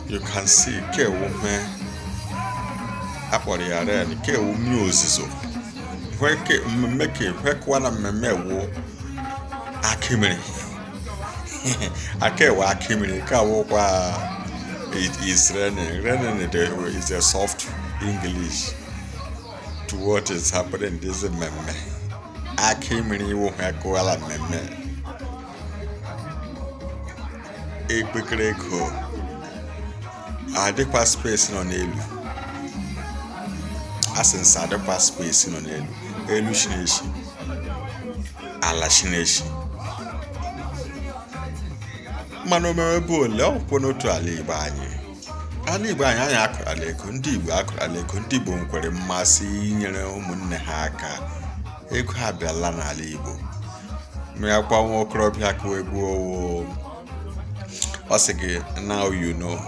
You can see kewu mee akpọrọ ya rain, kewu mmiri ozizo. Mmemme ke hwekwa na mmemme wu akịmiri aka ewe akịmiri ka wụkwa. It is raining. Raining is a soft English to what is happening in this mmemme. Akịmiri wụ hwekwa mmemme ekpekere ego adịkwa space nọ n'elu. Asị nsa adịkwa space nọ n'elu elu shi na-eshi ala shi na-eshi. Mana omewe bụ ole ọkwụkwọ n'otu ala Igbo anyị, ala Igbo anyị, anyị akụrụla ego. Ndị Igbo akụrụla ego. Ndị Igbo nwekwere mmasị inyere ụmụnne ha aka. Ego abịala n'ala Igbo. Mịakwa nwa okorobịa kụwa egwu owo, ọ sị gị, "Now you know."